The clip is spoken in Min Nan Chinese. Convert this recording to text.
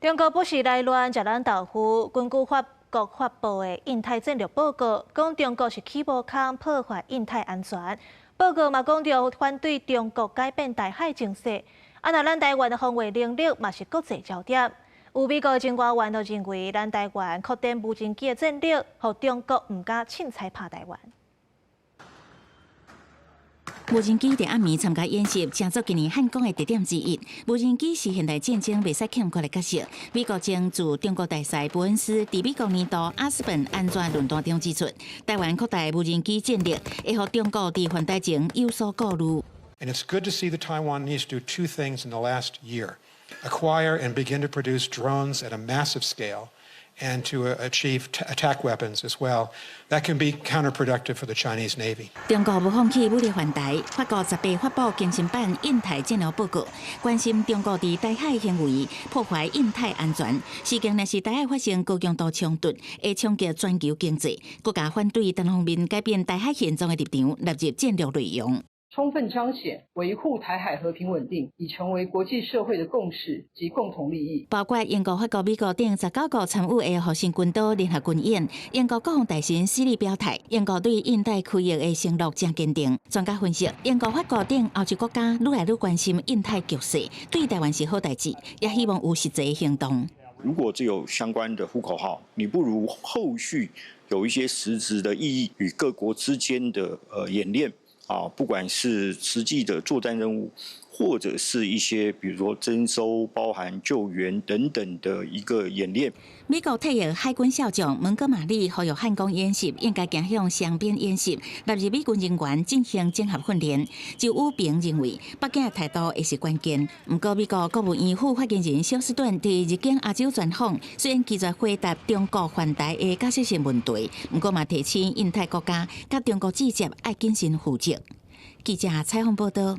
中國不時來亂食咱豆腐。根據法國發布的印太戰略報告，講中國是起無空破壞印太安全。報告嘛講著反對中國改變台海情勢。啊，若咱台灣的防衛能力嘛是國際焦點。有美國情報員就認為，咱台灣擴展無人機的戰力，予中國毋敢凊彩拍台灣。無人機佇暗暝參加演習，成做今年漢光的特點之一。無人機是現代戰爭袂使欠缺的角色。美國前駐中國大使伯恩斯佇美國年度阿斯本安全論壇中指出，台灣擴大無人機戰力，會予中國佇環台前有所顧慮。 And it's good to see that Taiwan needs to do two things in the last year: acquire and begin to produce drones at a massive scale, and to achieve attack weapons as well. That can be counterproductive for the Chinese Navy. 中國無放棄武力犯台，法國18發布更新版印太戰略報告，關心中國佇台海行為破壞印太安全。事件若是台海發生高強度衝突，會衝擊全球經濟。國家反對單方面改變台海現狀的立場，納入戰略內容。充分彰顯維護台海和平穩定已成為國際社會的共識及共同利益。包括英國、法國、美國等19國參與的和平群島聯合軍演，英國國防大臣斯利表態，英國對印太區域的承諾誠堅定。專家分析，英國、法國等歐洲國家愈來愈關心印太局勢，對台灣是好代誌，也希望有實際行動。如果只有相關的呼口號，你不如後續有一些實質的意義與各國之間的演練。啊，不管是實際的作戰任務，或者是一些比如說徵收、包含救援等等的一個演練。美國退役海軍少將蒙哥馬利呼籲漢光演習應該走向雙邊演習，納入美軍人員進行整合訓練。周宇平認為，北京的態度會是關鍵。毋過，美國國務院副發言人休斯頓佇日經亞洲專訪，雖然拒絕回答中國犯台的假設性問題，毋過嘛提醒印太國家佮中國之間愛謹慎負責。記者採訪報道。